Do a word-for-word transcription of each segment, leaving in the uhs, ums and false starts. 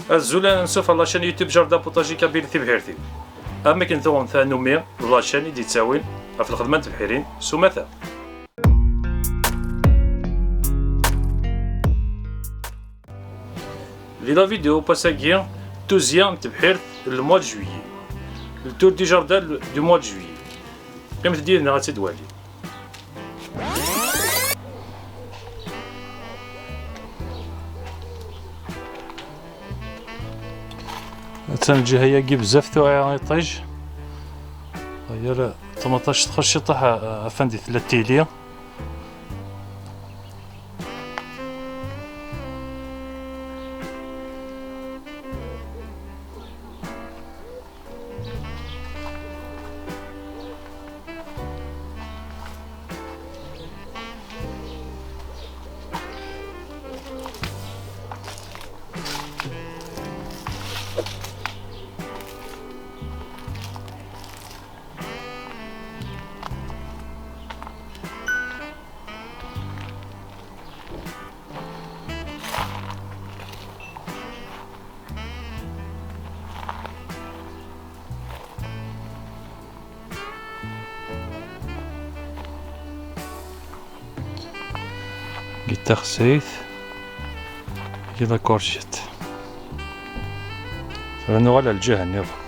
Azul, ansuf ɣer la chaîne YouTube Jardin Potager Kabyle Tibḥirt-iw. Am akken tuɣem tanumi d la chaîne i d-yettawin ɣef lxedma n tebḥirin s umata. Di la vidéo n wass-agi, tuzya n tebḥirt le mois de juillet. Le tour du jardin du mois de juillet. Qqimet-d yid-neɣ ad tt-id-walim. Attan lǧiha-agi bezzaf tuɣa iṭij. Ɣer tmenṭac txuṣ ciṭuḥ, a-, afan di tella tili. Gi taxsayt, gi la courgette. Tura nuɣal ar lǧiha nniḍen.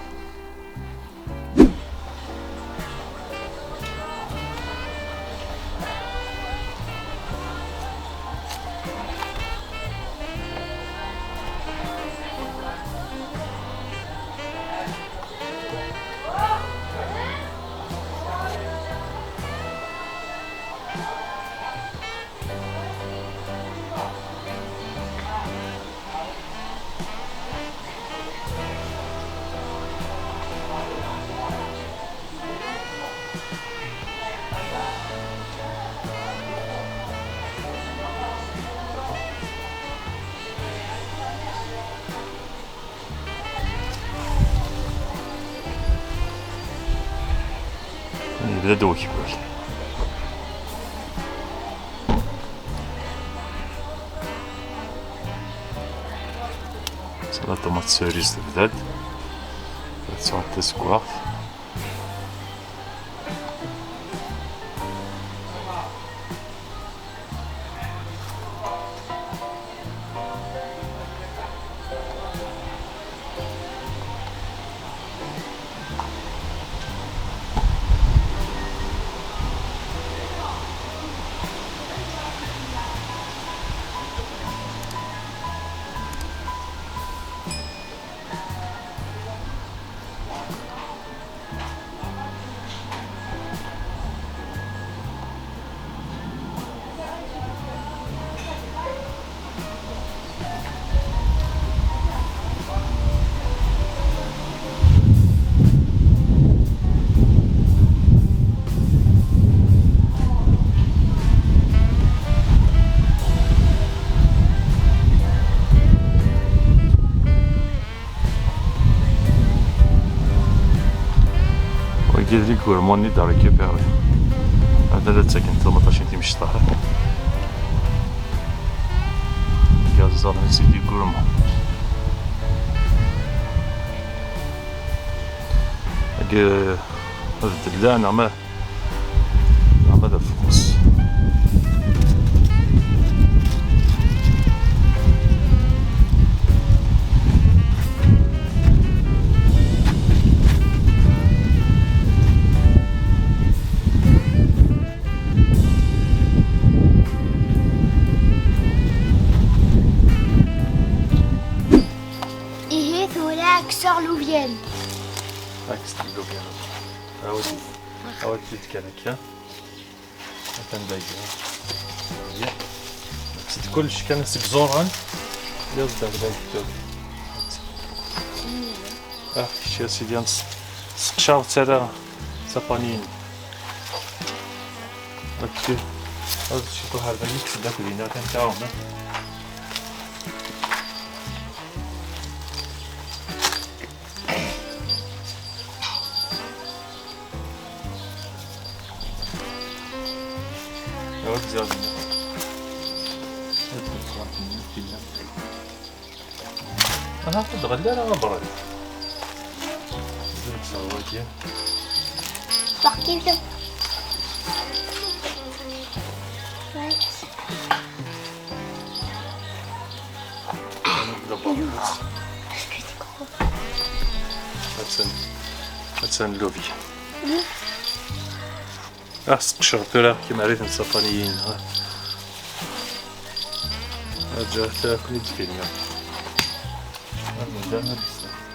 Yebda-d wekbal. Ṭumaṭ cerise tebda-d. Ad tesɛuḍ tazeggaɣt. Wagi d les gourmands-nni d-récupérer. Anda la ttaken timeṭṭacin timecṭaḥ. Gaẓẓaren c'est des gourmands. Wagi ad d-llan ama Ama d afeqqus. Ihi tura kkseɣ lubyal. Kkes lubyal. Ɛawed. Ɛawed-t-id kan akka. Atan dagi. Dagi. Kkes-d kullec kan seg iẓuran. Yaẓ-d ar dagi tura. Ah, kečč a sidi, ad nseqcaw tara sapaniyin. Ad ciṭuḥ ar dagi, kkes-d akk dinna kan taɛumen. Ad ziɣ dinna. Ad d-tefɣent dinna. Dinna. Aha, ur d-ɣelli ara abrid. Ur d-ɣelli. Parti. Attan, attan llubya. Ah, sqecreɣ tura kemm rrit n ṣafaniyin. Ah. Rǧu, ata ad ken-id-filmiɣ. Ah, d anda ad d-,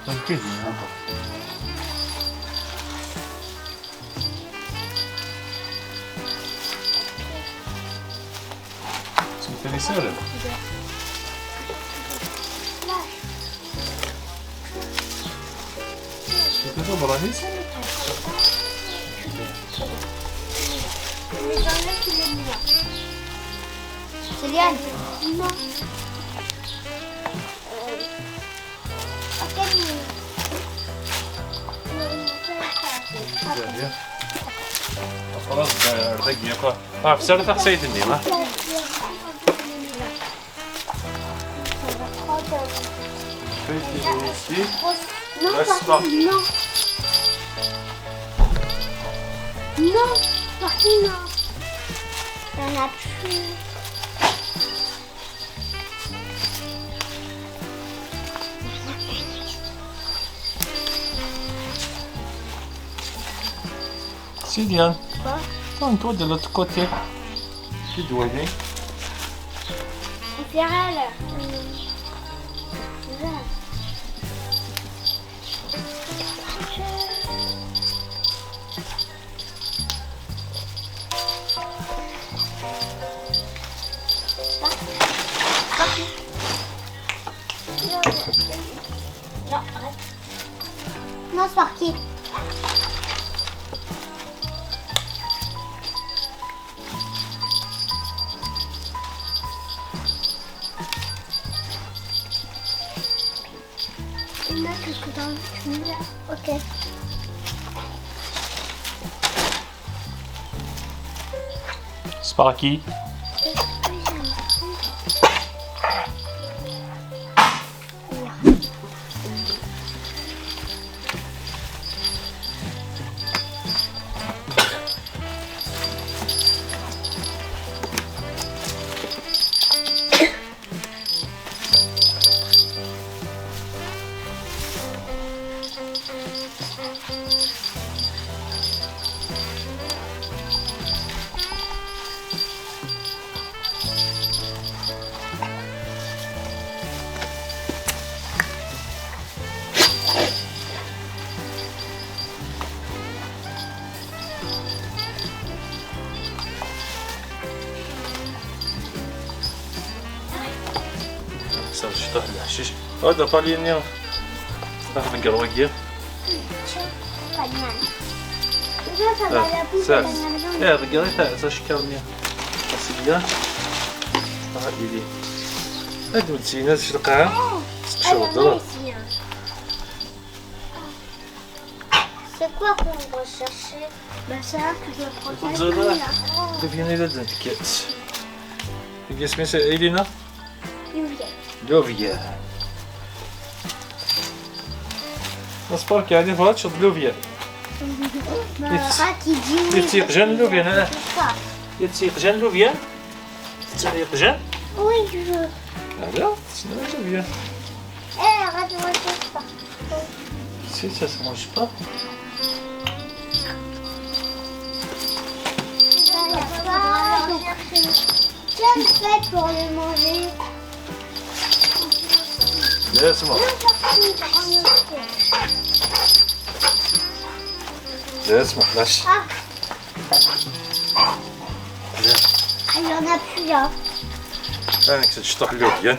d anda ad d-, Ttmeslay s allen. Ttmeslay s allen. Sylviane. Non. Aqras d, ar dagi akk. Ɣef sara taxsayt-nni, ha? Fais tes doigts ici. Non, Laisse pas. Non. Non, partout, non. Il y en a plus. Sylviane. Quoi ? Tourne-toi de l'autre côté. Tu dois aller. Vers elle. Vers. Non, arrête. Non, c'est parti. Il y en a quelques-uns. Ok. C'est par qui ? Kkseɣ cṭuḥ n leḥcic. Hada apali-nni. Ad ḍegger wagi. Ah, sers. Eh, ḍegger-it, ah, s acekkeṛ-nni. Aseyya. Ah, ili. Ad d-ttini, ad tecleq, ah. Tqecreḍ, ah. C'est quoi qu'on va chercher ? Ben, ça, tu dois prendre ça. Ur teẓriḍ ara. Llubya i la d-nekkes. Deg isem-is Elina? Llubya. Llubya. Aspar kan i tebɣa teččeḍ llubya. Bah, Yet-, Raki dit oui, yettiqjan llubya, neɣ? C'est ça. Yettiqjan llubya? Tettɣiq Jeanne ? Oui, je veux. Ala, tessneḍ bien. Eh, arrête de manger ça. Si, ça se mange pas. Quelle fête pour le manger ? Laisse-moi. Laisse-moi, lâche. Ah. Ah, il y en a plus là. Ah, c'est juste le bien.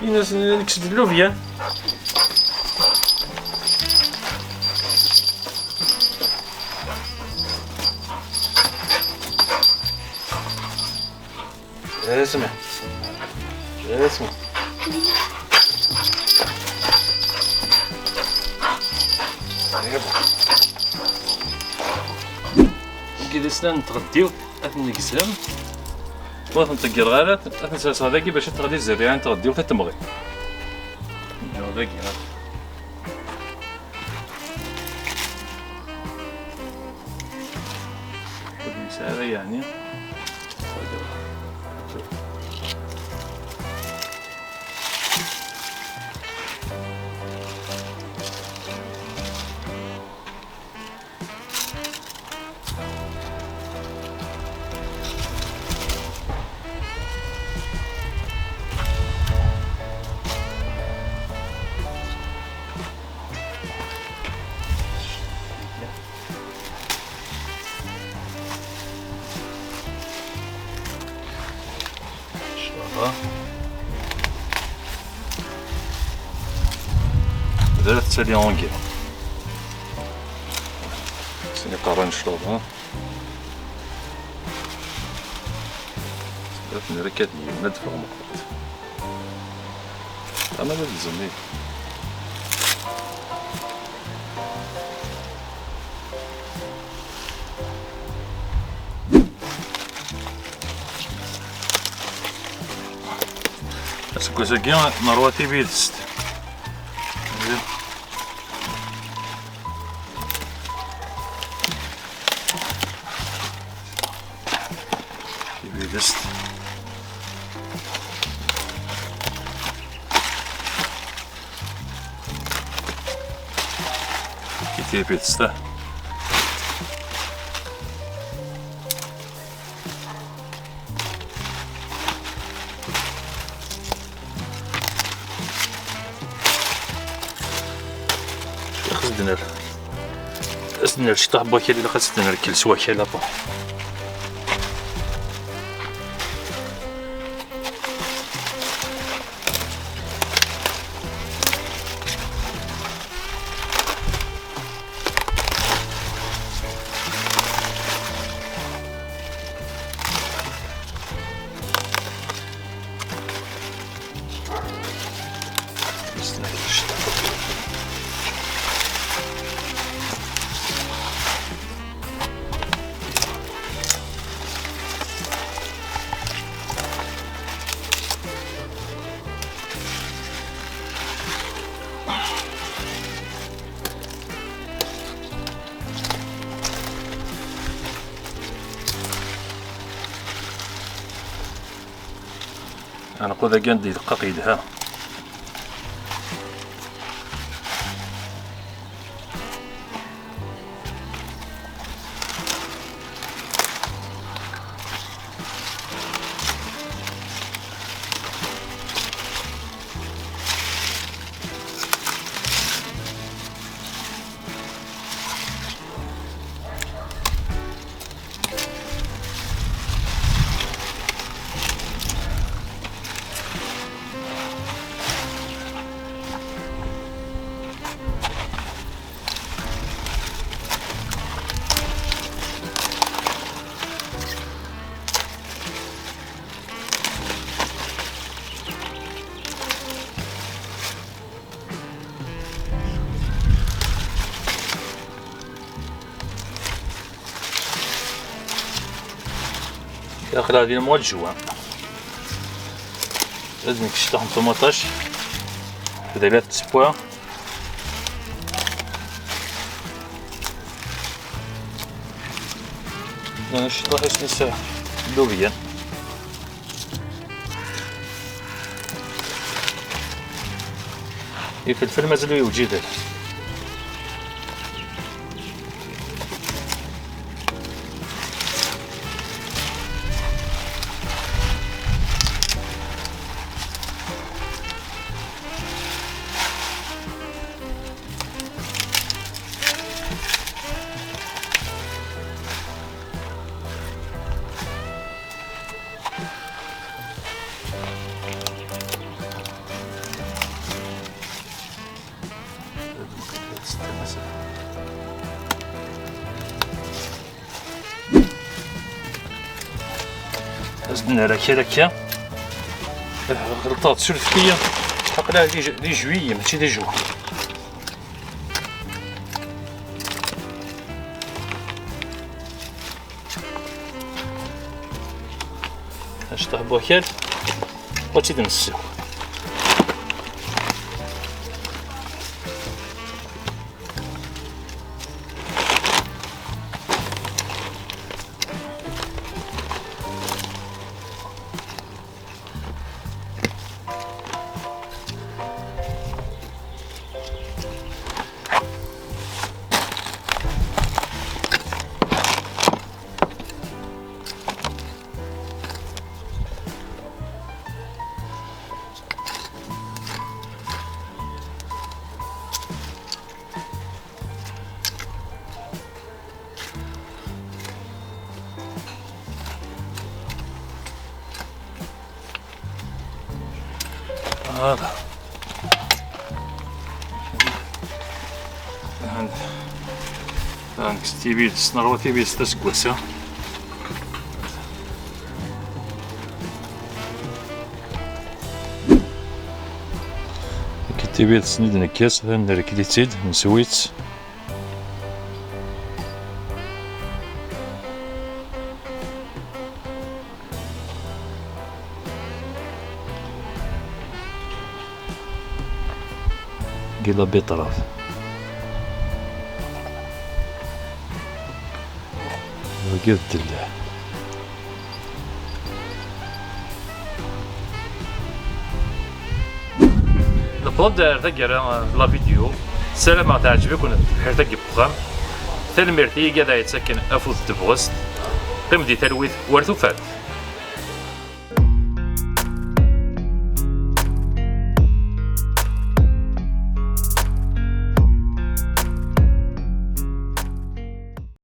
Il y en a, c'est juste le bien. Esma. Esma. Idisnan n tɣeddiwt ad ten-negzem. Ur ten-ṭeggireɣ ara, ad ten-serseɣ dagi bac ad teɣli zzerriɛa n tɣeddiwt ad temɣi. Dagi, ha. Ur nesɛi ara yeɛni. Cclaɣa. Da tettali angiḍ. Sin iqerran cclaɣa. Ad nerra akka d yiwen, ad d-ffɣeɣ meqqret. Ama d tzemmit. Aseggas-agi nerwa tibidest. Tibidest. Tibidest. Ilaq ad s-d-nerr, ad s-d-nerr ciṭṭaḥ n wakal, ilaq ad s-d-nerr kles wakal après. Anqud-agi anda yedqaq yelha. Aql-aɣ di lemɣa n Jwa. Ad nekk cṭaḥ n ṭumaṭac. Tebda la tettewwa. Cṭaḥ isem-is llubyan. Ifelfel mazal ur yewjid ara. Ad s-d-nerr akal akka. Ɣelṭeɣ-d s uyefki. Aql-aɣ di, di juillet, mačči di juin. Ad Ṭṭef wakal, ad tt-id-nessiw. هذا. هان. هان تيبيلس، نروى تيبيلس تسقوسة. كتيبيلس نيد نكاس، هان نركليتيد، نسويت. Gila biṭraf. Wagi d ddella. Newweḍ-d ar taggara n la vidéo. Ssarameɣ teɛjeb-iken tebḥirt-agi n wexxam. Tanemmirt i yigad ay yettaken afud n tebɣest. Qqim di talwit war tufat.